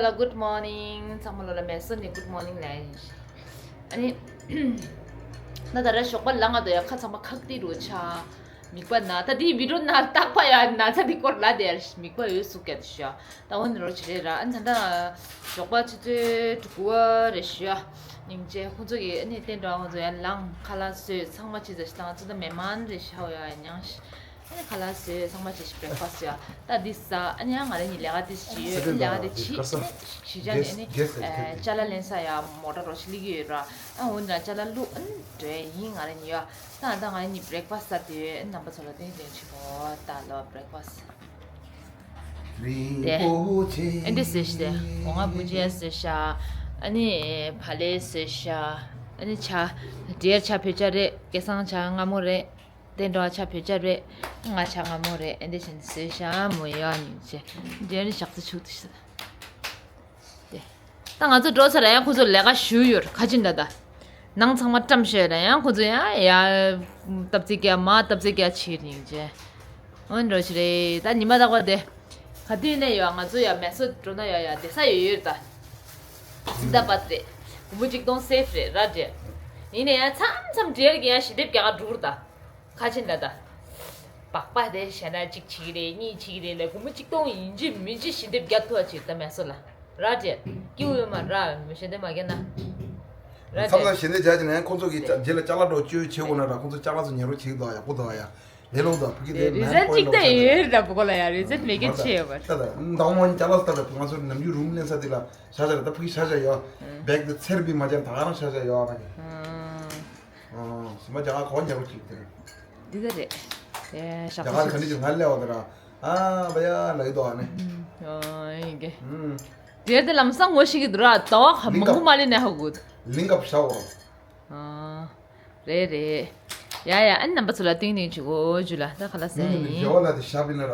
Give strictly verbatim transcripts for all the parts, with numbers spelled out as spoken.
ལ་good morning། ཚང་མ་ལོ་ལ་མེ་སོ་ནས་good morning ལབ་ཡིན། ཨ་ནི། ད་ད་ར་ཞོགས་པ་ལངས་ང་དོ་ཡ་ཁ་ཚང་མ་ཁག་ཏི་རུ་ཆ། མིག་པ་ན་ད་དེའི་བི་ཌིའོ་ན་རྟག་པ་ཡ་ན་ཚ་དེ་སྐོར་ལ་དེ་ཡ་མིག་པ་ཡོད་སུ་སྐད་ཤ། ད་འོ་ནི་རོ་ཆི་རེད་ར། ཨ་ནི་ད་ད་ཞོགས་པ་ཆུ་ཚོད་དྲུག་པ་རེད་ཤ། སྙིང་རྗེ་ཁོང་ཚོ་གི་ཨ་ནི་བསྟན་གྲོགས་ཁོང་ཚོ་ཡ་ལངས་ཁ་ལག་བཟོས་ཚང་མ་ཅི་ཟེར་ཤི། ད་ང་ཚོ་ད་མེ་མན་རེད་ཤ། འོ་ཡ་མྱངས་ཤི། ཨ་ནི་ཁ་ལག་བཟོས་ཚང་མ་བྱས་ཤིག་བྷི་རེག་ཕ་སི་ཡ། ད་འདི་ཟ། ཨ་ནི་ཡང་ང་རེ་གཉིས་ལས་ཀ་དེ་ཞིག་ཡོད། ལས་ཀ་དེ་བྱེད། ཨ་ནི་ཞི་ཅ་ནས་ཨ་ནི་ཅ་ལག་ལེན་ས་ཡ་མོ་ཊ་རོ་ཞིག་སླེབས་ཀྱི་ཡོད་ར། ཨ་འོ་ན་ཅ་ལག་བླུག་ཨ་ནི་འགྲོ་ཡ་ཡིན། ང་རེ་གཉིས་ཡ། ད་ད་ང་རེ་གཉིས་བྷི་རེག་ཕ་སི་ཟ་དེ་ཡོད། ཨ་ནི་རྣམ་པ་ཚོ་ལ་ཏན་ཏན་ཆེ་གོ། ད་ལོ་བྷི་རེག་ཕ་སི་དེ། ཨ་འདི་བཟོས་ཤི་དེ། སྒོ་ང་བུ་ཅེ་བཟོས་ཤ། ཨ་ནི་བ་ལེ་བཟོས་ཤ། ཨ་ནི་ཆ། འདྲེར་ཆ་བོད་ཆ་རེད། སྐལ་བཟང་ཆ་སྔ་མོ་རེད། བསྟན་གྲོགས་ཆ་བོད་ཆ་རེད། ང་ཆ་སྔ་མོ་རེད། ཨེ་འདྲ་བྱས་ནས་བཟོས་ཤག་མོ་ཡ་ཉིན་བྱས། འདྲེ་ནི་ཞག་ཚི་ཆུག་ཏུ་ཤི། དེ། ད་ང་ཚོ་འགྲོ་ཚར་ཡང་ཁོ་ཚོ་ལས་ཀ་ཞུ་ཡོད་ཁ་ཅིན་ད་ད། ནང་ཚང་མ་བཀྲམ་ཤོད་ར་ཡང་ཁོ་ཚོ་ཡང་ཡ། སྟབས་ཚིག་རྒྱ་མ་སྟབས་ཚིག་རྒྱ་ཆེ་ཉིན་བྱས། འོན་འགྲོ་ཤི་རེད། ད་ཉི་མ་དག་པ་དེ། ག་དུས་ནས་ཡོད་ང་ཚོ་ཡ་མེ་སོ་འགྲོ་ན་ཡ་ཡ་བསྡད་ས་ཡོད་ཡོད་ད། སིན་ད་པད་རེད། སྒོར་མོ་གཅིག་སྟོང་སེབ་རེད་ར་འདྲེ། ཡིན་ནས་ཡ་མཚམས་མཚམས་འདྲེར་གི་ཡ་ཞི་འདེབས་རྒྱག་ག་འགྲོ་གི་ར་ད། ཁ་ཆེ་འདྲ་ད། སྦག་སྦག་དེ་བྱས་ན་གཅིག་བྱེད་ཀྱི་རེད། གཉིས་བྱེད་ཀྱི་རེད་ལས། སྒོར་མོ་གཅིག་སྟོང་ཡིན་གཅིག་མིན་གཅིག་ཞི་འདེབས་རྒྱག་ཐུབ་པ་བྱེད་ད་མེ་སོ་ལ། ར་འདྲེ། སྐྱིད་པོ་ཡོད་མ་ར་མི་ཞི་འདེབས་མ་རྒྱག་ན། ར་མཚམས་འདྲེ། ལ་ཞི་འདེབས་རྒྱག་གི་ནས་ཁོང་ཚོ་གི་རྗེས་ལ་ཅ་ལག་འགྲོ་བཅོས་བྱེད་དགོས་ན་ར་ཁོང་ཚོ་ཅ་ལག་ཚོ་ཉེ་རུ་བྱེད་དོ་ཡག་པོ་དོ་ཡ། ལས་སླ་པོ་དང་ཕ་གི་དེ་རི་ཛལ་གཅིག་ལྟ་ཡོད་ར་བུ་གོ་ལ་ཡ། རི་ཛལ་མེད་མཁན་ཆེ་ཡོད་པ། ད་ད་མདང་དགོང་ཅ་ལག་ལྟ་བ་ང་ཚོ་ནམ་རྒྱུན་རུམ་ལེན་ས་དེ་ལ་ཤ་ཤ་ར་ད་ཕ་གི་ཤ་ཤ་ཡོད། བེག་དེ་ཚེར་བི་མ་ཅན་ད་ག་རང་ཤ་ཤ་ཡོད་ཨ་ནི། སི་མ་རྒྱ་གར་གོ་ཉེ་རུ་གཅིག་དེ། འདི་ག་རེད། ཨེ་ཞག་རྒྱ་གར་ག་ནི་ཅིག་ང་ལས་བ་དེ་ར། ཨ་བ་ཡ་ལ་ཡི་དོ་ཨ་ནི། ཨ་ཡིན་གེ། དེར་དེ་ལམ་སང་ངོ་ཤེས་ཀྱི་འདུག་ར། ཟླ་བ་ཁ་མང་པོ་མ་ལས་ནས་ཧ་གོ། ལིང་ཀ་བྱ་འོ། ཨ། རེད་རེད། ཡ་ཡ། ཨ་ནི་རྣམ་པ་ཚོ་ལ་ཏིང་ཏིང་བྱེད་གོ་ཇུ་ལ་ད་ཁ་ལ་ཟེར་ཡིན། འབྲེལ་བ་ལ་དེ་ཤ་བི་ན་ར།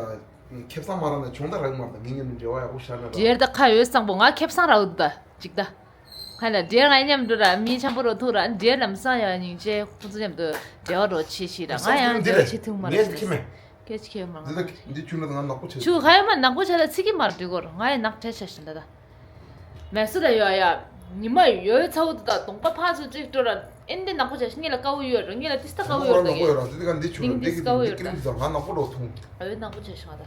ཁེབས་སང་མ་ར་ན་བྱུང་ད་རག་མ་ར་ད་ངེད་གཉིས་ནི་འབྲེལ་བ་ཡག་པོ་ཤ་ན་ར། འདྲེར་ད་ཁ་ཡོད་སང་པོ་ང་ཁེབས་སང་ར་འུ་ད་ཅིག་ད། ཁ་ལ་འདྲེར་ང་མཉམ་འགྲོ་ར་མི་ཆམ་པོ་རོ་ཐུག་ར་འདྲེར་ལམ་སང་ཡ་སྙིང་རྗེ་ཁོ་ཚོ་མཉམ་དུ་འབྲེལ་བ་རོ་ཆེ་ཤི་ར་ང་ཡང་འདྲེར་ཆེ་ཐུག་མ་ར་ངས་ཁྱི་མེད། སྐད་ཆ་ཁྱེར་མ་འདི་ལ་འདི་ཆུ་ནི་ང་ནག་པོ་ཆེ། ཆུ་ཧ་ཡ་མ་ནག་པོ་ཆ་ལ་ཚིག་གི་མར་འགྲིག་གོ་ར་ང་ཡ་ནག་བྲེ་ཆ་ཤི་ད་ད། མེ་སུ་ལ་ཡོད་ཡ། ཉི་མ་ཡོད་ཚ་བོ་དུ་ད་གདོང་པ་ཕར་ཚུར་གཅིག་སྤྲོ་ར་ཨེ་འདི་ནག་པོ་ཆ་ཤི་ངེད་ལ་དཀའ་བོ་ཡོད་ར་ངེད་ལ་ཏི་སྟ་དཀའ་བོ་ཡོད་ར་ངེད། འདི་ག་འདི་ཆུ་ཏིང་ཏི་འདི་དཀའ་བོ་ཡོད་ར་ད། ང་ནག་པོ་རོ་ཐུང་། ཨ་ཡོད་ནག་པོ་ཆ་ཤི་ང་ད།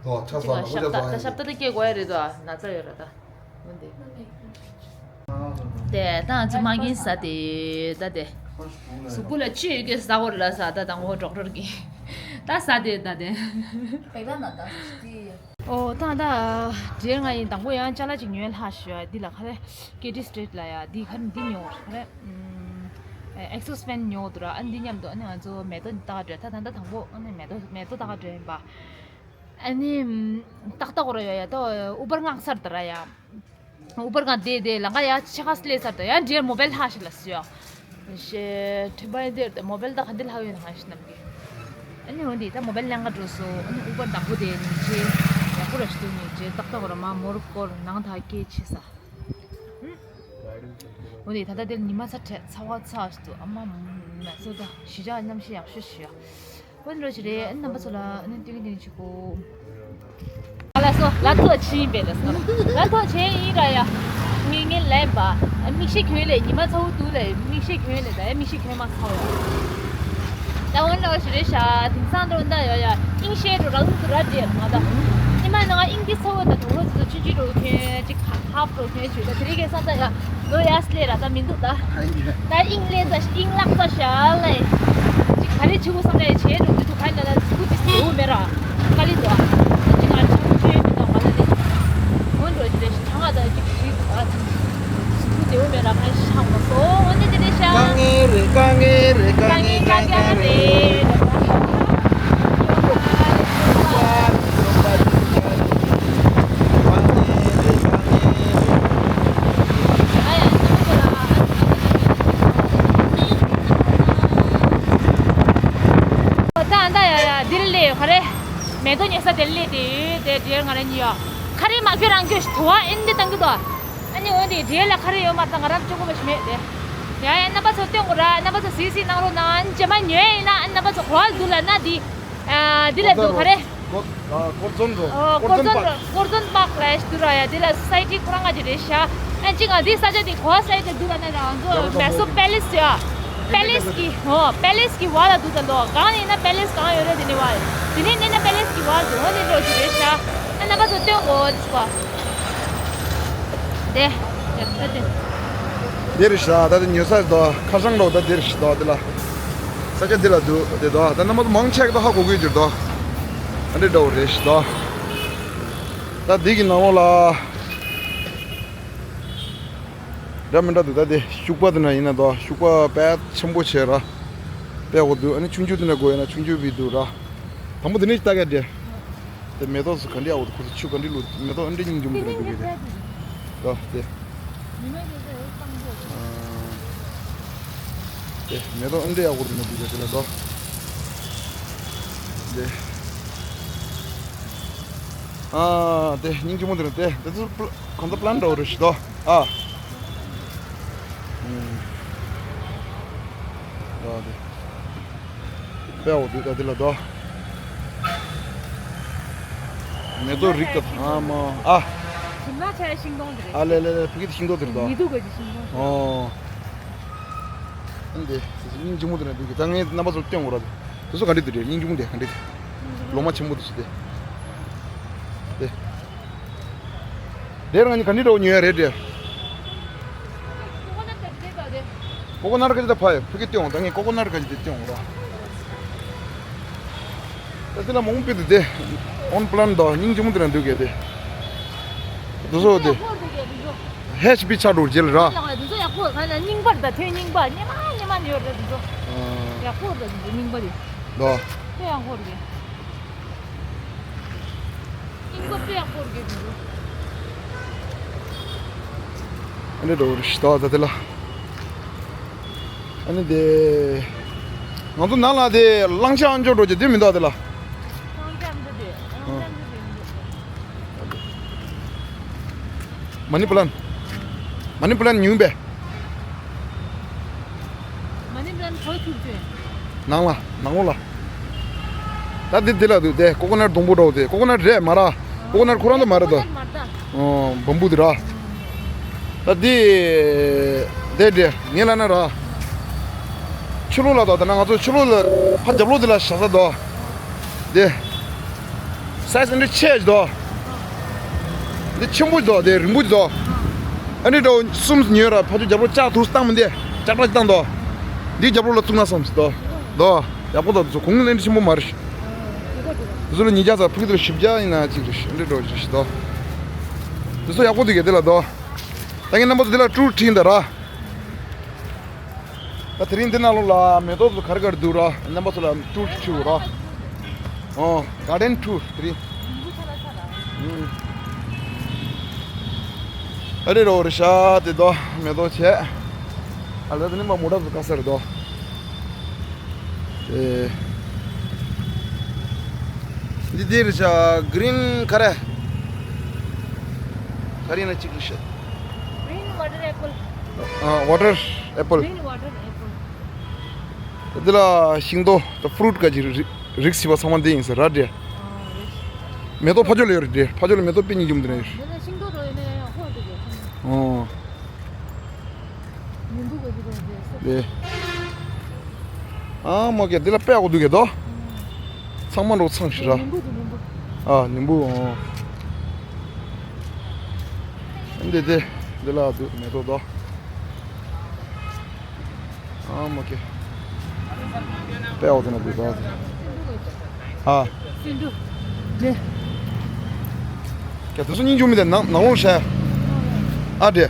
དོ་ཆ་ཟ་ནག་པོ་ཆ་ཟ་ཡ། ད་ཤབ་ད་ད་སྐྱེ་དགོས་ཡ་རེད་དོ་ན་ཚ་ཡོད་ར་ད། འོན་ཏེ། དེ་ད་ང་ཚོ་མ་གིན་ཟ་དེ་ད་དེ། གཟུགས་པོ་ལ་བཅུད་ཡོད་ཀྱི་ཟ་བོར་ལ་ཟ་ད་དང་བོ་ཌོག་ཊར་གི། ད་ཟ་དེ་ད་དེ། བེ་ག་ན་ད་དེ། ཨོ་ད་ད། འདྲེར་ང་ཡིན་དང་པོ་ཡང་ཅ་ལག་ཅིག་ཉོས་ལྷག་ཞུ་ཡ་འདི་ལ་ཁ་རེ། ཀེ་ཏི་སི་ཊི་རི་ཊི་ལ་ཡ་འདི་ཁ་རེ་འདི་ཉོ་ཁ་རེ། ཨེག་སོ་སི་ཕེན་ཉོ་དུ་ར་ཨ་འདི་མཉམ་དུ་ཨ་ནི་ང་ཚོ་མེ་ཏོག་ཏག་འདྲེ་ད་ད་ད་དང་པོ་ཨ་ནི་མེ་ཏོག་མེ་ཏོག་ཏག་འདྲེ་ཡིན་པ། ཨ་ནི། ཏག་ཏག་ར་ཡོད་ཡ་ད་ཨུ་བར་མངགས་ཚར་ད་ར་ཡ། ཨུ་བར་ང་བསྡད་དེ་ལང་ཀ་ཡ་ཆེ་ཁ་སླེབས་ཚར་ད་ཡ་འདྲེར་མོ་བེལ་ཧ་ཞིག་ལ་སུ་ཡ། ཤེ་ཁྲིམས་པ་ཡིན་དེར་ད་མོ་བེལ་ད་ག་འདི་ལྷག་ཡོད་ན་ཧ་ཞིག་ནམ་གི། ཨ་ནི་འོན་ཏེ་ད་མོ་བེལ་ལང་ཀ་འགྲོ་སོ་ཨ་ནི་ཨུ་བར་དང་པོ་དེ་ཉིན་ཆེ། ཡག་པོ་ར་ཞིག་ཏུ་ཉིན་ཆེ་ཏག་ཏག་ར་མ་མོ་རུ་སྐོར་ནང་ད་སྐད་ཆེ་ས། འོན་ཏེ་ད་ལྟ་དེར་ཉི་མ་ཚ་ཁྲེ་ཚ་བ་ཚ་ཞིག་ཏུ་ཨ་མ་མ་སོ་ད་ཞི་ཅག་གནམ་གཤིས་ཡག་ཤོས་ཤིག་ཡ། ཝན་རོ་ཞིག་རེད། ཨ་ནི་རྣམ་པ་ཚོ་ལ་ཨ་ནི་ཏི་ལི་ཏི་ལི་ཞིག་གོ། ཨ་ལ་སོ་ལ་ཐོ་ཆི་ཡིན་པས་ལ་སོ་ལ་ཐོ་ཆེན་ཡིན་ར་ཡ། ངེ་ངེ་ལན་པ། མིག་ཤེལ་གྱོན་ལས་ཉི་མ་ཚ་བོ་དུ་ལས་མིག་ཤེལ་གྱོན་ལས་ད་ཡ་མིག་ཤེལ་གྱོན་མ་ཚ་བོ་ཡ། ད་ཝན་རོ་ཞིག་རེད་ཤ་དེང་སང་འགྲོ་ད་ཡ་ཡ་ཨིང་ཤེལ་འགྲོ་ར་ལུག་ཏུ་ར་རེད་མ་ད། ཉི་མ་ནང་ཨིང་ཏི་ཚ་བོ་ད་དུ་ལོ་ཚོ་ཆུ་ཆུ་འགྲོ་གྱོན་ཅིག་ཧ་ཧབ་འགྲོ་གྱོན་ཞུ་ད་དེ་རིང་ཁ་སང་ད་ཡ། ལོ་ཡ་སི་ལེ་ར་ད་མི་འདུག་ད། ད་ཨིང་ལེ་ཙ་ཨིང་ལག་ཙ་ཤ་ལེ། ཅིག་ག་རེ་བྱེད་དགོས་བསམ་ནས་བྱས་འགྲོ་དུས་དུ་ག་ན་ལ་ཟུག་དེ་སེའུ་མེ་ར། དཀའ་ལས་འདུག་ཨ། ཅིག་ང་ཆུང་ཆུང་མི་འདུག་ང་ལ་ལེ། སྔོན་འགྲོ་ཅི་ལེ་ཞིག་ཐང་ང་ད་ཅིག་ཞིག་འདུག་ཨ། ཟུག་སེའུ་མེ་ར་ང་ཤ་མ་སོ་འོ་ནི་དེ་ལེ་ཤ། དཀའ་ངལ་རེད་དཀའ་ངལ་རེད་དཀའ་ངལ་དཀའ་ངལ་རེད། ད་ད་ཡ་ཡ་འདིར་སླེབས་ཡོད་ག་རེ། མེ་ཏོག་ཉལ་ས་དེར་སླེབས་ཏེ་དེ་འདྲེར་ང་རང་གཉིས་ཡ། ཁ་རེ་མ་ཁྱོད་རང་ཁྱོད་དུ་བ་ཨིན་འདི་བཏང་གི་འདུག་ཨ་ནི་འོན་ཏེ་འདྲེ་ལ་ཁ་རེ་ཡོད་མ་ད་ང་རང་གཅོག་གོ་བ་ཞིག་མེད་དེ། ཡ་ཡ་རྣམ་པ་ཚོ་སྟོན་གོ་ར་རྣམ་པ་ཚོ་སིག་སིག་གནང་རོགས་གནང་། རྗེས་མ་ཉོས་ཡིན་ན་རྣམ་པ་ཚོ་གོ་བ་འདུག་ལ་ན་འདི། ཨ་འདི་ལ་འདུག་ག་རེ། ཀོར་ཨ་ཀོར་ཛོན་རོ། ཨོ། ཀོར་ཛོན་པག་ཀོར་ཛོན་པག་ལ་ཡ་ཞིག་འདུག་ར། ཡ་དེ་ལ་སོ་སའི་ཊི་ཁོ་རང་ག་ཅིག་རེད་ཤག་ཨ་ཅིག་ང་འདི་ས་ཆ་དེ་གོ་ས་ཡ་དེ་འདུག་ར། ན་རང་ཚོ་མེ་སོ་པེ་ལེ་སི་ཡ། པེ་ལེ་སི་གི་ཨོ་པེ་ལེ་སི་གི་བར་ལ་འདུག་ད་ལོ། གང་ནས་ན་པེ་ལེ་སི་གང་ཡོད་རེད། དེ་ནས་བར་དེ་ནས་ནས་ན་པེ་ལེ་སི་གི་བར་དུ་འོ་དེ་འགྲོ་ཅིག་རེད་ཤག་ཨ་རྣམ་པ་ཚོ་སྟོན་གོ་དེ་ཚོ། དེ། དེ་རེད་ཤག་ད་དེ་ཉོ་ས་དོ་ཁ་སང་འགྲོ་ད་དེ་རེད་ཤག་དོ་དེ་ལ། ས་ཆ་འདི་ལ་འདུག་དེ་དོ་ད་རྣམ་པ་ཚོ་མང་ཆེ་གི་དོ་ཧ་གོ་གི་འགྱུར་དོ། ཨ་འདྲེ་འདྲ་བོ་རེད་ཤག་དོ། ད་འདི་གི་ནང་ལོགས་ལ་འདྲ་མི་འདྲ་འདུག་ད་དེ་ཤུག་པ་དེ་ན་ཡིན་ན་དོ་ཤུག་པ་དཔེ་ཆེན་པོ་བྱས་ར། དཔེ་འོ་འདུག་ཨ་ནི་ཆུང་ཆུང་དེ་ན་དགོས་ཡོད་ན་ཆུང་ཆུང་བི་འདུག་ར། དང་པོ་དེ་ནས་ལྟ་ག་འདྲེ། དེ་མེ་ཏོག་སུ་ག་འདྲ་ཡག་པོ་འདུག་ཁོ་ཚོ་ཆུ་ག་འདྲ་བླུགས། མེ་ཏོག་ཨ་འདྲ་སྙིང་རྗེ་མོ་དེ་འདྲ་འདུག་གི་རེད། ད་དེ། ཨ། དེ་མེ་ཏོག་ཨ་འདྲ་ཡག་པོ་འདུག་གི་རེད་དེ་ལ་ད། དེ། ཨ། དེ་སྙིང་རྗེ་མོ་དེ་རེད་དེ། དེ་ཚོ་གང་ཚོ་པི་ལན་འདྲ་བོ་རེད་ཤག་ད། ཨ། ཨུམ། ད་དེ། དཔེ་འོ་འདུག་ད་དེ་ལ་དོ། མེ་ཏོག་རིགས་ད་ཨ་མ་ཨ། གྲིབ་ནག་ཆགས་ཤིང་སྡོང་དེ་རེད། ཨ་ལེ་ལེ་ལེ་ཕ་གི་དེ་ཤིང་སྡོང་དེ་རེད་དོ། ཉི་གདུགས་ག་གི་ཤིང་སྡོང་དེ། ཨོ། ཨ་འདི་སྙིང་རྗེ་མོ་དེ་ན་འདུག་གི་ད་ངས་རྣམ་པ་ཚོར་སྟོན་འོ་ར་དེ། དེ་ཚོ་ག་འདྲ་དེ་རེད། སྙིང་རྗེ་མོ་དེ་ག་འདྲ་དེ། ལོ་མ་ཆེན་པོ་དེ་ཚོ་དེ། དེ། དེ་རང་ཉིད་ག་འདྲ་འདྲ་བོ་ཉོ་ཡ་རེད་དེ། ཀོ་ཀོ་ནཊ་ག་ཅི་ད་ཕ་ཡ་ཕུ་གི་སྟོན་འོང་། ད་ངས་ཀོ་ཀོ་ནཊ་ག་ཅི་དེ་སྟོན་འོང་ར། ད་དེ་ལ་མང་པོ་དེ་དེ་ཨོན་པི་ལན་དོ་སྙིང་རྗེ་མོ་དེ་ར་འདུག་གས་དེ། དེ་ཚོ་དེ། ཧེ་ཆི་པི་ཆ་འགྲོ་རྗེས་ལ་ར། དེ་ཚོ་ཡག་པོ་ག་ན་རྙིང་པར་ད་ཐོན་རྙིང་པ་སྙེ་མ་སྙེ་མ་ཉོ་ར་དེ་ཚོ། ཡག་པོ་ར་དེ་ཚོ་རྙིང་པ་དེ། དོ། དེ་ཡག་པོ་རེད། ཨ་ནི་འགྲོ་རུ་ཤི་ཏོག་ད་དེ་ལ། ཨ་ནི་དེ། ང་ཚོ་ནང་ལ་དེ་གླང་ཆེན་ཨ་མཆོག་འགྲོ་རྒྱུ་དེ་མི་འདུག་དེ་ལ། མ་ནི་པི་ལན། མ་ནི་པི་ལན་ཉུང་པས། མ་ནི་པི་ལན་གོ་ཐུབ་ཅེས། ནང་ལ་ནང་ལོགས་ལ། ད་འདི་འདི་ལ་འདུག་དེ་ཀོ་ཀོ་ནཊ་སྡོང་པོ་འདྲ་བོ་དེ་ཀོ་ཀོ་ནཊ་རེད་མ་ར། ཀོ་ཀོ་ནཊ་ཁོ་རང་ད་མ་རེད་ད། ཀོ་ཀོ་ནཊ་མ་རེད་ད། ཨོ་བམ་བུ་དེ་ར། ད་འདི། དེ་འདྲ་ངས་ལབ་ན་ར། ཕྱི་ལོགས་ལ་དོ་ད་ན་ང་ཚོ་ཕྱི་ལོགས་ལ་ཕ་རྒྱབ་ལོགས་དེ་ལ་བཞག་ས་དོ། དེ། སའི་ཛི་འདི་ཆེ་ཞིག་དོ། འདི་ཆེན་པོ་དོ་དེ་རིང་པོ་དོ། ཨ་ནི་འདྲ་བོ་གསུམ་ཉོས་ར་ཕ་ཆུ་རྒྱབ་ལོགས་ལྕགས་ཐུག་བཏང་མི་འདི་ལྕགས་དྲག་ཅིག་བཏང་དོ། འདི་རྒྱབ་ལོགས་ལ་བཙུགས་ན་བསམ་སི་དོ། དོ། ཡག་པོ་དོ་དེ་ཚོ་གོང་ལེན་ཆེན་པོ་མ་རེད། དེ་ཚོ་ལ་ཉིས་བརྒྱ་ཙམ་ཕུག་གི་དེ་ལ་བཞི་བརྒྱ་ཡིན་ན་གཅིག་རེད་ཤི་འདྲ་འདྲ་བོ་ཞིག་དོ། དེ་ཚོ་ཡག་པོ་འདུག་གས་དེ་ལ་དོ། ད་ངས་རྣམ་པ་ཚོ་དེ་ལ་ཀྲུར་ཁྲིད་ཡིན་ད་ར། ད་དེ་རིང་འདི་ནང་ལོགས་ལ་མེ་ཏོག་ཚོ་ག་རེ་ག་རེ་འདུག་ར་རྣམ་པ་ཚོ་ལ་ཀྲུར་ཁྲིད་ར། ཨོ་གར་ཌེན་ཀྲུར་དེ་རིང་། ཨུམ། ཨ་རེ་རོ་རེ་ཤ་དེ་དོ་མེ་ཏོག་བྱས། ཨ་ལ་དེ་ནི་མ་མོ་ཏྲ་ཚོ་ག་ས་རེ་དོ། ཨེ། འདི་འདི་རེད་ཤག་གི་རིན་ག་རེ། ག་རེ་ཡིན་ན་གཅིག་རེད་ཤག Green water apple. ཨ་ཝ་ཊར་ཨེ་པལ། Green water apple. འདི་ལ་ཤིང་ཏོག་ད་ཕུ་རུ་ཊི་ག་ཅི་རིགས་རིགས་ཞིག་པ་ཚང་མ་འདི་ཡིན་ཟེར་ར་འདྲེ། ཨ་རེད། མེ་ཏོག་ཕ་ཇོ་ལ་ཡོད་རེད་འདྲེ། ཕ་ཇོ་ལ་མེ་ཏོག་དཔེ་སྙིང་རྗེ་མོ་འདི་ན་ཡོད་རེད། འདི་ལ་ཤིང་ཏོག་འགྲོ་ཡོད་ན་ཡང་ཡང་ཧོ་འདུག་གས། ཨོ། ཉིན་འདུག་ག་ཅི་རེད་ཟེར། དེ། ཨ་མ་གེ་འདི་ལ་དཔེ་ཡག་པོ་འདུག་གས་དོ། ཚང་མ་འགྲོ་ཚང་ཞིག་ར། ཉིན་འདུག་འདུག་ཉིན་འདུག་ཨ་ཉིན་འདུག་ཨོ། འདི་དེ་འདི་ལ་འདུག་མེ་ཏོག་དོ། ཨ་མ་གེ། དཔེ་ཡག་པོ་འདུག་དོ། ཨ། སུན་འདུག་ལེ། ཀྱ་དེ་ཚོ་སྙིང་རྗེ་མོ་དེ་ནང་ནང་ལོགས་བྱས། ཨ་དེ།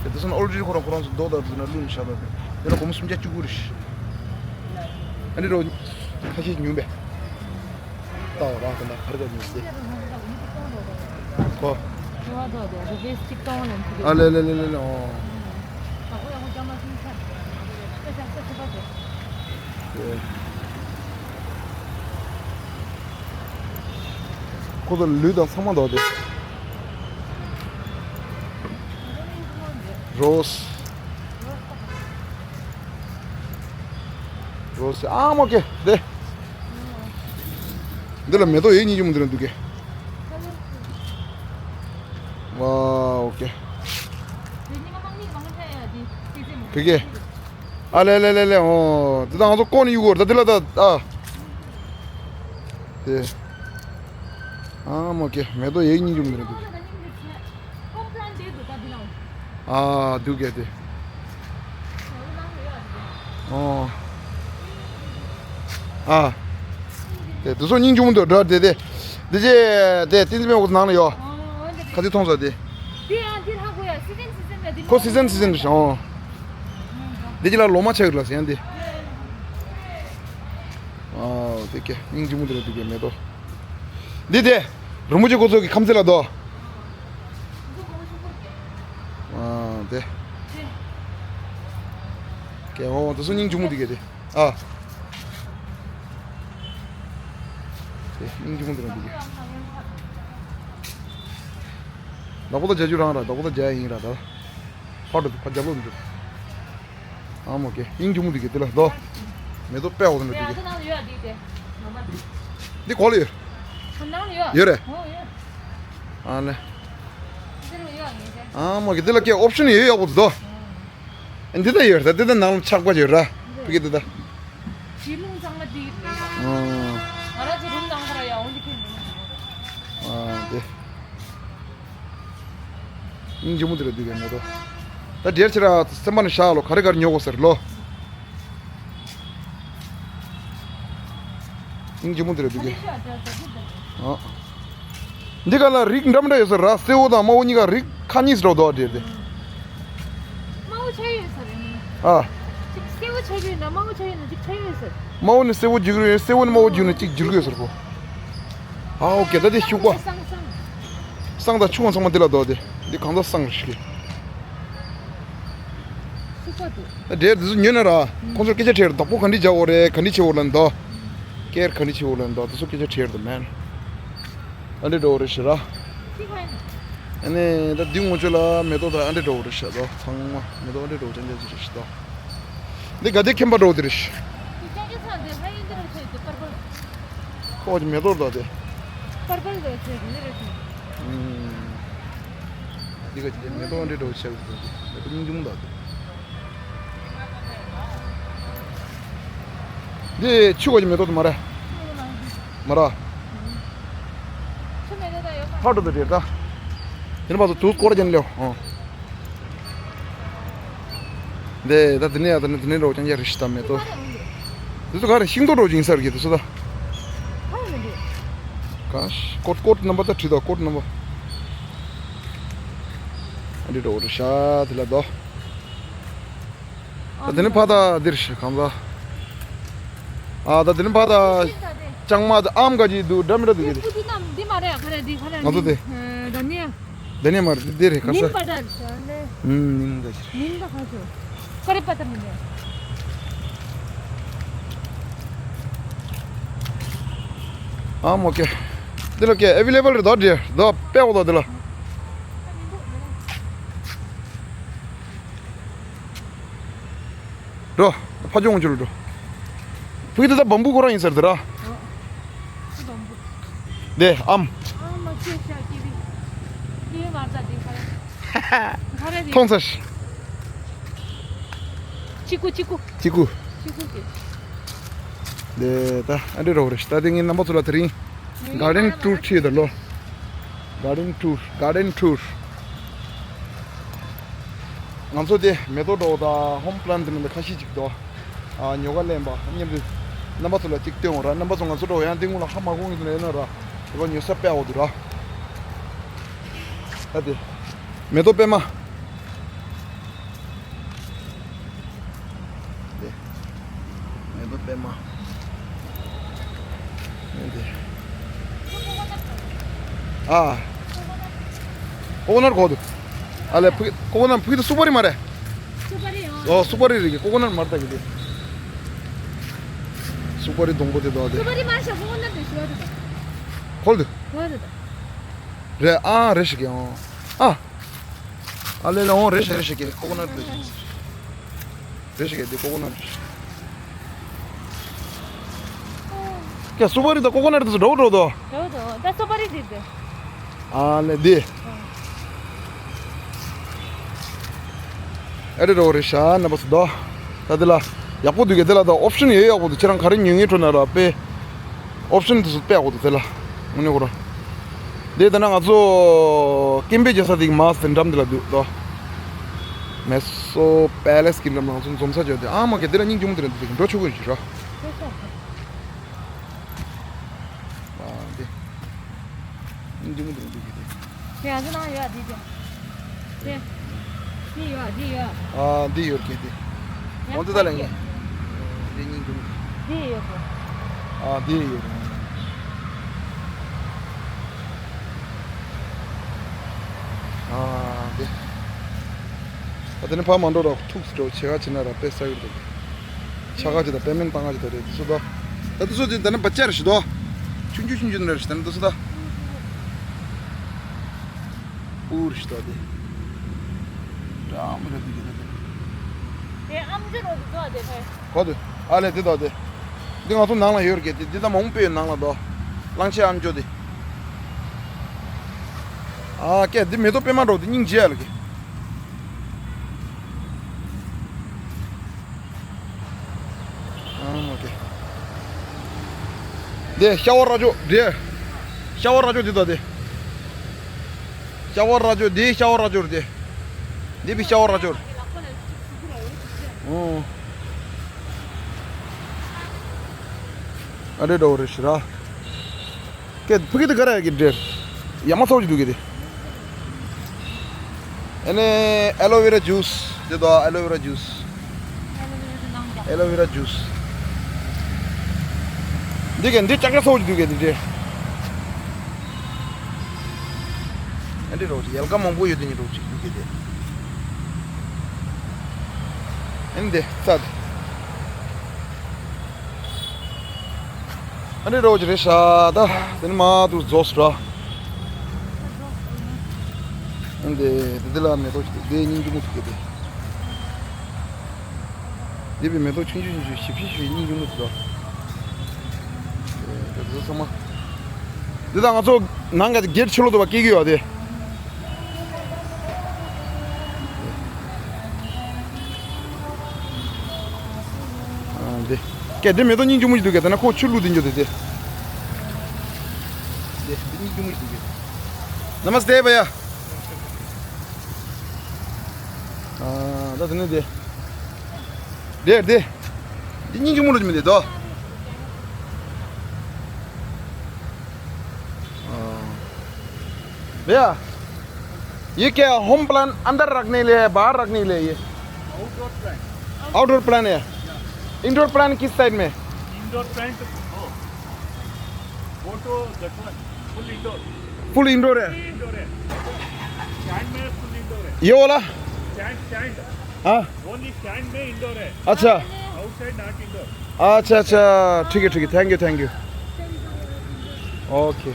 ཀྱ་དེ་ཚོ་ནང་ཨོལ་རེ་ཌི་ཁོ་རང་ཁོ་རང་ཚོ་རྡོ་དང་རྡོ་ན་བླུགས་ནས་བཞག་པ་དེ། དེ་ལ་སྒོར་མོ་སུམ་བརྒྱ་བཅུ་དགུ་རེད། ཨ་ནི་རོ། ཁ་ཤས་ཉུང་བས། ལྟ་བ་རང་དེ་ན་ག་རེ་ག་ཉུང་སྟེ། ཁོ། ཨ་ལེ་ལེ་ལེ་ལེ་ཨོ། ཁོ་ཚོ་ལུས་དང་ཚང་མ་འདུག་སྟེ། རོ་སི། རོ་སི་ཨ་མ་གེ་དེ། འདི་ལ་མེ་ཏོག་ཡོད་སྙིང་རྗེ་མོ་འདི་རང་འདུག་གས། ཝའོ་ཀེ། བི་གེ། ཨ་ལེ་ལེ་ལེ་ལེ། ཨོ་འདི་ད་ང་ཚོ་ཀོ་ནི་ཡུ་གོར་ད་འདི་ལ་ད་ཨ། དེ། ཨ་མོ་ཀེ། མེ་ཏོག་ཡོད་སྙིང་རྗེ་མོ་འདི་རང་འདུག་གས། ཨ་འདུག་གས་དེ། ཨོ། ཨ། དེ་དུ་སོ་སྙིང་རྗེ་མོ་འདུག་འདྲ་དེ་དེ། དེ་ཅེ་དེ་ཏིན་ཙི་མེ་འོག་ནང་ལ་ཡོད། ཁ་ཚིག་མཐོང་ས་དེ། ཁོ་སི་ཛན་སི་ཛན་རེད་ཤག་ཨོ། དེ་ཅི་ལ་ལོ་མ་ཆགས་རེད་ལ་ཟེར་ཡང་དེ། ཨོ་དེ་ཀེ་སྙིང་རྗེ་མོ་དེ་རེད་དེ་ཀེ་མེ་ཏོག་འདི་དེ། རི་མོ་ཅི་ཁོ་ཚོ་གི་ཁམས་ཚད་ལ་དོ། ཨ་དེ། ཀེ་ཨོ་དེ་སོ་སྙིང་རྗེ་མོ་དེ་ཀེ་དེ། ཨ། དེ་སྙིང་རྗེ་མོ་དེ་རང་དེ་ཀེ། ལག་པ་ད་རྒྱ་རྒྱུ་རང་ར་ལག་པ་ད་རྒྱ་ཡིན་ར་ད། ཕར་འགྲོ་ཕར་རྒྱབ་ལོག་འགྲོ། ཨ་མོ་ཀེ་སྙིང་རྗེ་མོ་དེ་ཀེ་དེ་ལ་དོ། མེ་ཏོག་དཔེ་འོ་དེ་འདྲ་དེ་ཀེ། འདི་གོ་ལ་ཡོད། ཡོད་རེད། ཨ་ལེ། ཨ་མོ་ཀེ་དེ་ལ་ཀེ་ཨོབ་ཤན་ཡོད་ཡག་པོ་དོ། འདི་ད་ཡོད་རེད་འདི་ད་ནང་ལ་ཆག་པ་ཡོད་ར། ཕི་ཀེ་འདི་ད། ཇི་ལུང་ཚང་མ་དེ་ཡོད་རེད། ང་རང་ཚོ་རུམ་ནང་ཁ་ར་ཡ་འོ་འདི་ཁེལ་འདུག་ཨ་དེ། སྙིང་རྗེ་མོ་དེ་རེད་འདུག་གས་མེ་ཏོག་ད་འདིར་ཕྱིར་ར་སེམས་པ་ནས་བཞག་ལོ་ག་རེ་ག་རེ་ཉོ་དགོས་ཟེར་ལོ། སྙིང་རྗེ་མོ་དེ་རེད་འདུག་གས། ཨ། འདི་ག་ལ་རིགས་འདྲ་མི་འདྲ་ཡོད་ཟེར་ར་སེར་པོ་དང་དམར་པོ་གཉིས་ཀ་རིགས་ཁ་གཉིས་སུ་འགྲོ་འདུག་འདིར་དེ། དམར་པོ་ཆགས་ཡོད་ས་རེད། ཨ། གཅིག་སེར་པོ་ཆགས་ཡོད་ན་དམར་པོ་ཆགས་ཡོད་ན་གཅིག་ཆགས་ཡོད་ས་རེད། དམར་པོ་ནས་སེར་པོ་འགྱུར་གྱི་ཡོད་སེར་པོ་ནས་དམར་པོ་འགྱུར་ན་གཅིག་འགྱུར་གྱི་ཡོད་ཟེར་གོ། ཨ་ཨོ་ཀེ་ད་དེ་ཤུག་པ། སང་སང་། སང་དང་ཆུ་བ་ཚང་མ་འདི་ལ་འདུག་དེ། འདི་གང་ཚ་སང་རེད་ཤི་གི། ཤུག་པ་འདུག་ད་འདྲེར་འདི་ཚོ་ཉོས་ན་ར། ཁོང་ཚོར་སྐད་ཆ་དྲིས་བདག་པོ་ག་འདྲི་བྱ་འོ་རེད་ག་འདྲི་བྱེད་འོ་ལ་འདུག་སྐྱེར་ག་འདྲི་བྱེད་འོ་ལ་འདུག་དེ་ཚོ་སྐད་ཆ་དྲིས་འདུག་མེན། ཨ་འདྲི་འགྲོ་འོ་རེད་ཤི་ར། ཨ་ནི་ད་འདི་ངོ་ཆོད་ལ་མེ་ཏོག་ད་ཨ་འདྲི་འགྲོ་འོ་རེད་ཤི་འདུག་ཚང་མ་མེ་ཏོག་ཨ་འདྲི་འགྲོ་ཅན་ཅན་ཅིག་རེད་ཤི་འདུག་འདི་ག་དེ་ཁྱིམ་པ་འགྲོ་འོ་དེ་རེད་ཤི། ཁོ་གི་མེ་ཏོག་འདུག་དེ། པར་པལ་འདུག་ཅེས་ཀྱི་ནི་རེད་ཤི། ཨུམ། འདི་ག་ཅིག་མེ་ཏོག་འདྲེ་འགྲོ་ཆགས་ཀྱི་འདུག་འདི་སྙིང་རྗེ་མོ་འདུག་འདི་ཆུ་གོ་གི་མེ་ཏོག་དེ་མ་རེད། མ་ར། ཆུ་མེ་ཏོག་ད་ཡོད་ཁ། ཕར་འགྲོ་དེ་རེད་ད། དེ་ནི་བ་ཚོ་དུས་སྐོར་རྒྱན་ལེའོ། འདི་ད་དེ་ནས་ཡ་ད་ནི་དེ་ནས་འགྲོ་ཀྱང་ཡ་རི་ཤི་ད་མེ་ཏོག་འདི་ཚོ་ག་རེ་ཤིང་ཏོག་འགྲོ་ཅིང་སར་གི་དེ་ཚོ་ད། ག་ཤ་ཀོད་ཀོད་རྣམ་པ་ད་བྲིས་དོ་ཀོད་རྣམ་པ། ཨ་འདི་འགྲོ་རི་ཤ་དེ་ལ་དོ། ད་དེ་ནི་ཕ་ད་འདིར་ཤ་གང་ད། ཨ་ད་དེ་ནི་ཕ་ད་ལྕང་མ་ད་ཨམ་ག་ཅིག་འདུག་འདྲ་མི་འདྲ་འདུག་གི་དེ། འདི་མ་རེད་ག་རེ་འདི་ག་རེ་ང་ཚོ་དེ། ད་ནི། དེ་ནས་མར་འདི་རེད་ཁ་ས། མིང་པ་ད་རེད་ཤག་ལེ། ཨུམ་མིང་ག་ཞིག་མིང་ག་ཁ་ཆོ། ཀ་རེ་པ་ད་མི་ནས། ཨ་མོ་ཀེ། འདི་ལ་ཀེ་ཨེ་ཝེ་ལེ་བལ་རེད་དོ་འདི་དོ་དཔེ་འོ་དོ་འདི་ལ། འགྲོ། ཕ་ཇོ་ངོ་ཅུ་ལ་འགྲོ། ཕུག་དེ་ད་བམ་བུ་ཁོ་རང་ཡིན་ཟེར་དེ་ར། ཨ་བམ་བུ། དེ་ཨམ། ཨ་མ་ཁྱོད་ཤ་ཀི་བི། ཀི་བི་མ་རྩ་དེ་ཁ་ར། ཁ་ར་དེ། མཐོང་ཚར། ཅི་ཀུ་ཅི་ཀུ། ཅི་ཀུ། ཅི་ཀུ་ཀི། དེ་ད་ཨ་འདྲེ་རོ་རེ་ཤི་ད་དེ་ངའི་རྣམ་པ་ཚོ་ལ་དེ་རིང་། གར་ཌེན་ཊུར་ཁྲིད་དང་ལོ། གར་ཌེན་ཊུར་གར་ཌེན་ཊུར། ང་ཚོ་དེ་མེ་ཏོག་འགྲོ་དང་ཧོམ་པི་ལན་དེ་ནང་དུ་ཁ་ཤས་ཅིག་འདུག་ཨ་ཉོ་ག་ལེན་པ་མཉམ་དུ་རྣམ་པ་ཚོ་ལ་ཅིག་སྟོན་འོང་ར། རྣམ་པ་ཚོ་ང་ཚོ་འགྲོ་ཡང་དེ་སྔོན་ལ་ཧ་མ་གོ་ངེས་དུ་ལེན་ན་ར། དེ་བ་ཉོ་ས་དཔེ་འོ་དུ་ར། ད་དེ་མེ་ཏོག་པད་མ། དེ། མེ་ཏོག་པད་མ། ཨེ་དེ། ཨ། ཀོ་ཀོ་ནཊ་གོ་དུ། ཨ་ལེ་ཕུ་ཀོ་ཀོ་ནཊ་ཕུ་དུ་སུ་པ་རི་མ་རེད། སུ་པ་རི་ཡང་། ཨོ་སུ་པ་རི་རེད་ཀོ་ཀོ་ནཊ་མ་རེད་ད་གི་དེ། སུ་པ་རི་སྡོང་པོ་དེ་དོ་དེ། སུ་པ་རི་མ་ཤ་ཀོ་ཀོ་ནཊ་དེ་ཤོ་དེ་དོ། ཁོལ་དུ། ཁོལ་དུ་དོ། རེད་ཨ་རེད་ཤི་ཀེ་ཨོ། ཨ། ཨ་ལེ་ལེ་འོང་རེ་ཞིག་རེ་ཞིག་གི་ཀོ་ཀོ་ནཊ་རེ་ཞིག་རེ་ཞིག་གི་འདི་ཀོ་ཀོ་ནཊ་རེ་ཞིག་ཀྱ་སུ་པ་རི་དང་ཀོ་ཀོ་ནཊ་དེ་ཚོ་འགྲོ་འགྲོ་དོ། འགྲོ་འགྲོ་ད་སུ་པ་རི་དེ་དེ། ཨ་ལེ་དེ། ཨ་རེ་རོ་རེ་ཤ་ན་པ་སུ་དོ། ད་དེ་ལ་ཡག་པོ་འདུག་གི། དེ་ལ་ད་ཨོབ་ཤན་ཡོད་ཡག་པོ་འདུག་ཁྱེད་རང་ག་རེ་ཉོ་ངེས་འཕྲོ་ན་ར་པེ། ཨོབ་ཤན་དེ་ཚོ་དཔེ་ཡག་པོ་འདུག་དེ་ལ། དངོས་གནས་ཁོ་རང་། དེ་ད་ན་ང་ཚོ་ཀེམ་པེ་བྱེད་ས་དེ་གི་མ་སི་དེ་འགྲམ་དེ་ལ་འདུག་དོ། མེ་སོ་པེ་ལེ་སི་གི་འགྲམ་ལ་ང་ཚོ་འཛོམས་ས་བྱོས་དེ། ཨ་མ་ཀེ་དེ་ལ་སྙིང་རྗེ་མོ་དེ་ར་འདུག་འགྲོ་ཆོག་གི་རེད་ར། ཨ་འདི། འདི་མི་འདུག་འདུག་གི་དེ། དེ་ང་ཚོ་ནང་ཡོད་འདི་དེ། དེ། འདི་ཡོད་འདི་ཡོད། ཨ་འདི་ཡོད་ཀྱི་དེ། ཡ་འོང་དེ་ད་ལ་ངས། འདི་གཉིས་འདུག་འདི་ཡོད་གི། ཨ་འདི་ཡོད། ཨ་འདི། ཨ་དེ་ནི་ཕ་མ་འགྲོ་ར་ཐུགས་སུ་འགྲོ་ཆེ་ག་ཆེ་ན་ར་དཔེ་ས་ཡོད་འདུག་ཆ་ག་ཅིག་དང་པེ་མེན་ཊི་བཏང་ག་ཅིག་དང་རེད། དེ་ཚོ་དང་། ད་དེ་ཚོ་དེ་ད་ནི་བ་ཅར་ཞིག་དོ། ཆུང་ཆུང་ཆུང་ཆུང་རེད་ཞིག་ད་ནི་དེ་ཚོ་ད། པུར་ཞིག་དོ་དེ། འདྲ་མི་འདྲ་དེ་གི་ད་དེ། དེ་ཨམ་ཅོག་རོ་དེ་དོ་དེ་ཕེ། གོ་དེ། ཨ་ལེ་དེ་དོ་དེ། འདི་ང་ཚོ་ནང་ལ་ཡོད་རེད་གི། དེ་འདི་ད་མང་པོ་ཡོད་ནང་ལ་དོ། གླང་ཆེན་ཨམ་ཅོག་དེ། ཨ་ཀྱེ་འདི་མེ་ཏོག་པད་མ་འདྲ་བོ་དེ་སྙིང་རྗེ་ཡ་ལ་གི། ཨང་ཨོ་ཀེ། དེ་ཤ་བ་ར་ཅོ་དེ། ཤ་བ་ར་ཅོ་དེ་དང་དེ། ཤ་བ་ར་ཅོ་དེ་ཤ་བ་ར་ཅོ་རེད་དེ། དེ་བི་ཤ་བ་ར་ཅོ་རེད། ཨོ། ཨ་རེ་འདྲ་བོ་རེད་ཤི་ར། ཀེ་ཕུ་གི་དེ་ག་ར་ཡ་གི་འདྲེར། ཡ་མ་ཚོགས་ཀྱི་འདུག་གི་དེ། ཨ་ནི་ཨ་ལོ་ཝེ་ར་ཇུས། དེ་དོ་ཨ་ལོ་ཝེ་ར་ཇུས། ཨ་ལོ་ཝེ་ར་ཇུས། འདི་ག་འདི་ལྕགས་ཀྱ་ཚོགས་ཀྱི་འདུག་གི་དེ་འདྲེ། ཨ་འདི་རོགས་ཡལ་ག་མང་པོ་ཡོད་དེ་ནི་རོགས་ཅིག་འདུག་གི་དེ། ཨ་ནི་དེ་ཚ་དེ། ཨ་ནི་རོགས་ཀྱི་རེད་ཤག་ད་དེ་ནི་མ་དུ་རྫོགས་སོང་ར། ཨ་ནི་དེ་དེ་ལ་མེ་ཏོག་ཞིག་དེ་སྙིང་རྗེ་མོ་ཞིག་གི་དེ། དེ་བའི་མེ་ཏོག་ཆུང་ཆུང་ཆུང་ཞིབ་ཞིབ་ཞིབ་སྙིང་རྗེ་མོ་ཞིག་ར། དེ་ཚོ་ཚང་མ། འདི་དང་ང་ཚོ་ནང་ག་གེ་ཊི་ཕྱི་ལོགས་དུ་བ་སྐྱེལ་གི་ཡོད་དེ། ཨ་འདི། ཀྱེ་འདི་མེ་ཏོག་སྙིང་རྗེ་མོ་ཞིག་འདུག་གས། ད་ན་ཁོ་ཆུ་བླུགས་དེ་འཇོག་དེ་དེ། འདི་འདི་སྙིང་རྗེ་མོ་ཞིག་འདུག་གས། ནམ་སྟེ་བ་ཡ། ཨ་ད་དེ་ནས་དེ། དེ་དེ། འདི་སྙིང་རྗེ་མོ་རུ་མི་དེ་དོ། हाँ। भैया, ये क्या है? होम प्लांट अंदर रखने लिए है, बाहर रखने लिए ये? Outdoor plant. आउटडोर प्लांट है। इंडोर प्लांट किस साइड में? इंडोर प्लांट वो। वो तो that one, full indoor। Full indoor है। फुल इंडोर है। स्टैंड में फुल इंडोर है। ये वाला? Stand, stand. हाँ। Only stand में इंडोर है। अच्छा। Outside not indoor। अच्छा, अच्छा, ठीक है, ठीक है, thank you, thank you। OK।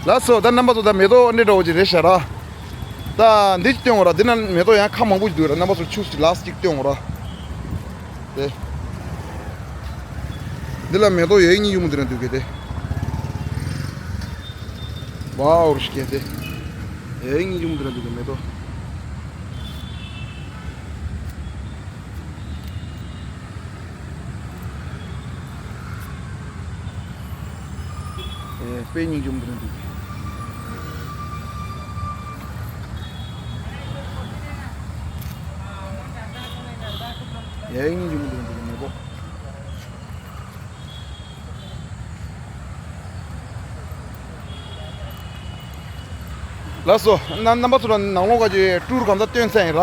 ལགས་སོ། ད་རྣམ་པ་ཚོ་ད་མེ་ཏོག་འདི་འདྲ་བོ་ཅིག་རེད་ཤག་ར། ད་འདི་ཅིག་སྟོན་འོང་ར། འདི་ན་མེ་ཏོག་ཡང་ཁ་མང་པོ་ཅིག་འདུག་ར། རྣམ་པ་ཚོ་ཆུ་ཅིག་ལགས་ཅིག་སྟོན་འོང་ར། དེ། འདི་ལ་མེ་ཏོག་ཡ་ཡི་སྙིང་རྗེ་མོ་འདི་ར་འདུག་གས་དེ། ཝའོ་རུ་ཤི་ཀེ་དེ། ཡ་ཡི་སྙིང་རྗེ་མོ་འདི་ར་འདུག་གས་མེ་ཏོག། ཨེ་དཔེ་སྙིང་རྗེ་མོ་འདི་ར་འདུག་གས། ཡ་ཡི་སྙིང་རྗེ་མོ་འདི་ར་འདུག་གས་མེ་ཏོག། ལགས་སོ། ན་རྣམ་པ་ཚོ་ལ་ནང་ལོགས་ཀ་ཅིག་ཊུར་གང་ས་སྟོན་ཚར་ཡིན་ར།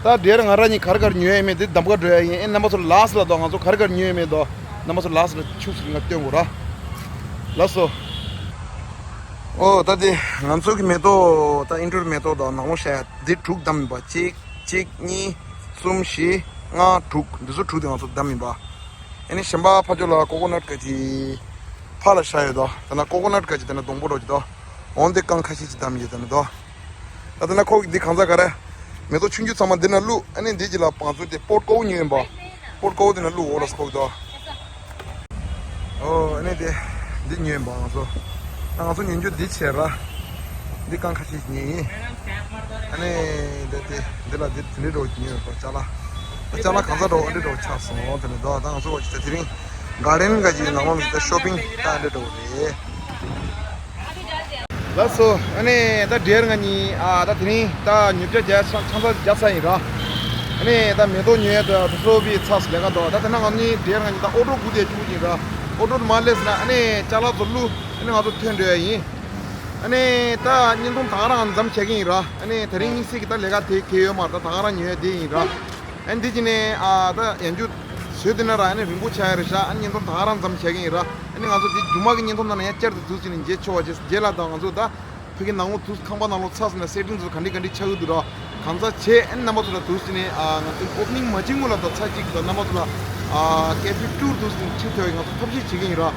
ད་འདིར་ང་རང་གཉིས་ག་རེ་ག་རེ་ཉོས་ཡོད་མེད་འདི་གདམ་ག་འགྲོ་ཡ་ཡིན། ཨེ་རྣམ་པ་ཚོ་ལ་ལགས་སོ་ལ་དོ། ང་ཚོ་ག་རེ་ག་རེ་ཉོས་ཡོད་མེད་དོ། རྣམ་པ་ཚོ་ལ་ལགས་སོ་ལ་ཆུ་ཟིག་ང་སྟོན་དགོས་ར། ལགས་སོ། ཨོ་ད་དེ་ང་ཚོ་གི་མེ་ཏོག་ད་ཨིན་ཌོར་མེ་ཏོག་དང་ནང་ལོགས་བཤད་ཡ་འདི་དྲུག་བདམས་ཡིན་པ། གཅིག་གཅིག་གཉིས་གསུམ་བཞི་ལྔ་དྲུག་འདི་ཚོ་དྲུག་དེ་ང་ཚོ་བདམས་ཡིན་པ། ཨ་ནི་གཞན་པ་ཕ་ཕྱོགས་ལ་ཀོ་ཀོ་ནཊ་ག་ཅིག་ཕར་ལ་བཞག་ཡོད་དོ། ད་ན་ཀོ་ཀོ་ནཊ་ག་ཅིག་ད་ན་སྡོང་པོ་འདྲ་ཅིག་དོ། འོན་ཏེ་རྐང་ཁ་ཤས་ཅིག་བདམས་ཡོད་ད་ན་དོ། ད་ད་ན་ཁོ་གི་འདི་གང་ཟག་ག་རེ། མེ་ཏོག་ཆུང་ཆུང་ཚང་མ་འདི་ན་བླུགས། ཨ་ནི་འདི་ཅིག་ལ་བང་མཛོད་དེ་པོཊ་ཀོ་བོ་ཉོས་ཡིན་པ། པོཊ་ཀོ་བོ་འདི་ན་བླུགས་འོ་ལ་སོ་ཁོ་གི་དོ། ཨོ་ཨ་ནི་དེ་འདི་ཉོས་པ་ང་ཚོ། ང་ཚོ་ཉན་རྒྱུ་འདི་བྱས་ར། འདི་རྐང་ཁ་ཤས་ཉོས་ཡིན། ཨ་ནི་འདི་དེ་འདི་ལ་འདི་དེ་འདྲའི་འདྲ་བོ་ཉོས་པ་ཅ་ལག་ཅ་ལག་གང་ཚ་འདྲ་བོ་འདི་འདྲ་བོ་ཆགས་སོང་། དེ་ནས་ད་ད་ང་ཚོ་བ་ཅི་ད་དེ་རིང་ག་ཌེན་ག་ཅིག་ནང་ལོགས་ལ་ད་ཤོ་པིང་ད་འདི་འདྲ་བོ་རེད། ལགས་སོ། ཨ་ནི་ད་ཌེར་ང་གཉིས་ཨ་ད་དེ་རིང་ད་ཉོ་ཆ་རྒྱག་ཆང་ཆང་ས་རྒྱག་ས་ཡིན་ར། ཨ་ནི་ད་མེ་ཏོག་ཉོ་ཡ་ད་སོ་སོ་བི་ཚགས་སུ་ལས་ཀ་འདུག་ད་དེ་ན་ང་གཉིས་ཌེར་ང་གཉིས་ད་ཨོ་ཊོ་སྒུག་བསྡད་བཅུག་ཡིན་ར། ཨོ་ཊོ་མ་སླེབས་ན་ཨ་ནི་ཅ་ལག་ཚོ་བླུག་ཨ་ནི་ང་ཚོ་ཐོན་འགྲོ་ཡ་ཡིན། ཨ་ནི་ད་བརྙན་ཐུང་ད་ག་རང་མཚམས་བྱེད་ཀྱི་ཡིན་ར། ཨ་ནི་དེ་རིང་དམིགས་བསལ་གྱི་ད་ལས་ཀ་དེ་གལ་ཡོད་མ་རེད། ད་ད་ག་རང་ཉོ་ཡ་དེ་ཡིན་ར། ཨ་ནི་འདི་གཅིག་ནས་ཨ་ད་ཡང་རྒྱུ་བཟོས་དེ་ན་ར། ཨ་ནི་རིང་པོ་ཆགས་ཡ་རེད་ཤག་ཨ་ནི་བརྙན་ཐུང་ད་ག་རང་མཚམས་བྱེད་ཀྱི་ཡིན་ར། ཨ་ནི་ང་ཚོ་འདི་རྒྱུ་མ་གི་བརྙན་ཐུང་ནང་ན་ཡང་བསྐྱར་དུ་འཛུལ་ཅིག་ནས་མཇལ་ཆོག་པ་བྱས་རྗེས་ལ་ད་ང་ཚོ་ད་ཕ་གི་ནང་ལོགས་དུས་ཁང་པ་ནང་ལོགས་ཚགས་ཟིན་ན་སེ་ཊིང་ཚོ་ག་འདྲ་ག་འདྲ་ཆགས་ཀྱི་འདུག་ར། གང་ཚ་བྱས་ཨ་ནི་རྣམ་པ་ཚོ་ལ་དུས་ཟིན་ནས་ཨ་ང་ཚོ་ཨོ་པ་ནིང་མ་བྱེད་སྔོན་ལ་ད་ཚ་གཅིག་ད་རྣམ་པ་ཚོ་ལ་ཨ་ཀེ་ཕི་ཊུར་དུས་ཟིན་ཁྲིད་ཐུབ་ཡ་ང་ཚོ་ཐབས་ཤེས་བྱེད་ཀྱི་ཡིན་ར།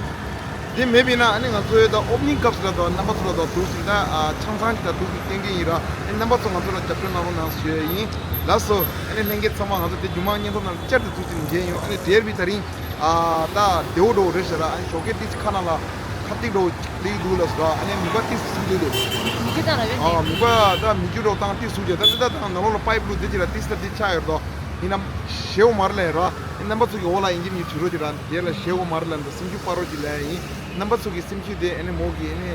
དེ་མེད་པས་ན་ཨ་ནི་ང་ཚོའི་ད་ཨོ་པ་ནིང་སྐབས་སུ་ལ་ད་རྣམ་པ་ཚོ་ལ་ད་དུས་ཟིན་ད་ཨ་ཆང་ཚང་གཅིག་ད་དུས་ཟིན་སྟོན་གྱི་ཡིན་ར། ཨ་ནི་རྣམ་པ་ཚོ་ང་ཚོ་ལ་རྒྱབ་སྐྱོར་གནང་རོགས་གནང་ཞུ་ཡ་ཡིན། ལགས་སོ། ཨ་ནི་ལྷན་རྒྱས་ཚང་མ་ང་ཚོ་དེ་རྒྱུ་མ་བརྙན་ཐུང་ནང་བསྐྱར་དུ་འཛུལ་ཏེ་མཇལ་ཡོང་། ཨ་ནི་ཌེར་བི་ད་རིང་ཨ་ད་བདེ་བོ་འགྲོ་རེད་ཟེར་ར། ཨ་ནི་ཞོགས་ཀས་ཏིས་ཁ་ནང་ལ་ཁ་ཏིག་འགྲོ་ལིག་འདུག་ལ་ཟེར་ར། ཨ་ནི་མུ་ག་ཏིས་སིམ་འདུག་ལེ། མུ་གེ་དང་ར་བས་ཨ་མུ་ག་ད་མི་རྒྱུ་འགྲོ་བཏང་ཏིས་སུ་རྒྱ་ད་ཏི་ད་དང་ནང་ལོགས་ལ་པའིབ་ལུ་དེ་ཅི་ར་ཏིས་ད་ཏིས་ཆགས་ཡོད་དོ། ཡིན་ནམ་ཞེའོ་མར་ལེན་ར། ཨ་ནི་རྣམ་པ་ཚོ་གི་འོག་ལ་ཡིན་གྱི་མི་དུས་རོ་ཅི་ར་ཌེར་ལ་ཞེའོ་མར་ལེན་དང་སིམ་རྒྱུ་པ་རོ་ཅི་ལ་ཡིན། རྣམ་པ་ཚོ་གི་སེམས་ཤུགས་དེ་ཨ་ནི་མོ་གི་ཨ་ནི་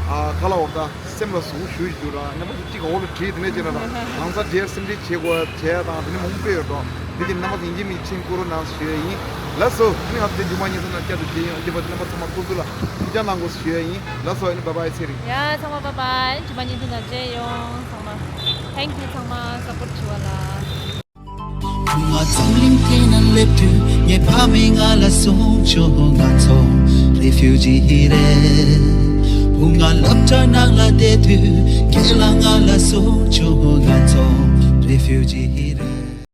ཨ་ག་ལ་འོ་ད་སེམས་ལ་ཟུག་ཞུ་ཞུ་ར། རྣམ་པ་ཚོ་གཅིག་འོག་ལ་བྲིས་དེ་ནས་བྱས་ན་ར་གང་ས་རྒྱལ་སེམས་ཁྲལ་བྱེད་དགོས་བྱས་དང་དེ་ནི་མང་པོ་ཡོད་དོ། འདི་གི་རྣམ་པ་ཚོ་ཡིན་གྱི་མི་ཆེན་བསྐུར་རོགས་གནང་ཞུ་ཡ་ཡིན། ལགས་སོ། ཨ་ནི་ང་ཚོ་དེ་རྒྱུ་མ་ཉིན་ཐོག་ན་བསྐྱར་དུ་མཇལ་ཡོང་། འདི་བར་དུ་རྣམ་པ་ཚང་མ་སྐུ་གཟུགས་ལ་ཐུགས་ཅག་གནང་དགོས་ཞུ་ཡ་ཡིན། ལགས་སོ། ཨ་ནི་བཱའི་བཱའི་ཚེ་རིང་། ཡ་ཚང་མ་བཱའི་བཱའི། རྒྱུ་མ་ཉིན་ཐོག་ན་མཇལ་ཡོང་ཚང་མ། Thank you ཚང་མ་སཔོརྚ་བྱེད་པ་ལ། བུ་ང་འཛམ་གླིང་སྟེང་ན་སླེབས་དུས་ངའི་ཕ་མས་ང་ལ་གསུངས་བྱུང་། ང་ཚོ་རེ་ཕིའུ་ཇི་རེད། བུ་ང་སློབ་གྲྭ་ནང་ལ་བསྡད་དུས་རྒན་ལགས་ང་ལ་གསུངས་བྱུང་། ང་ཚོ་རེ་ཕིའུ་ཇི།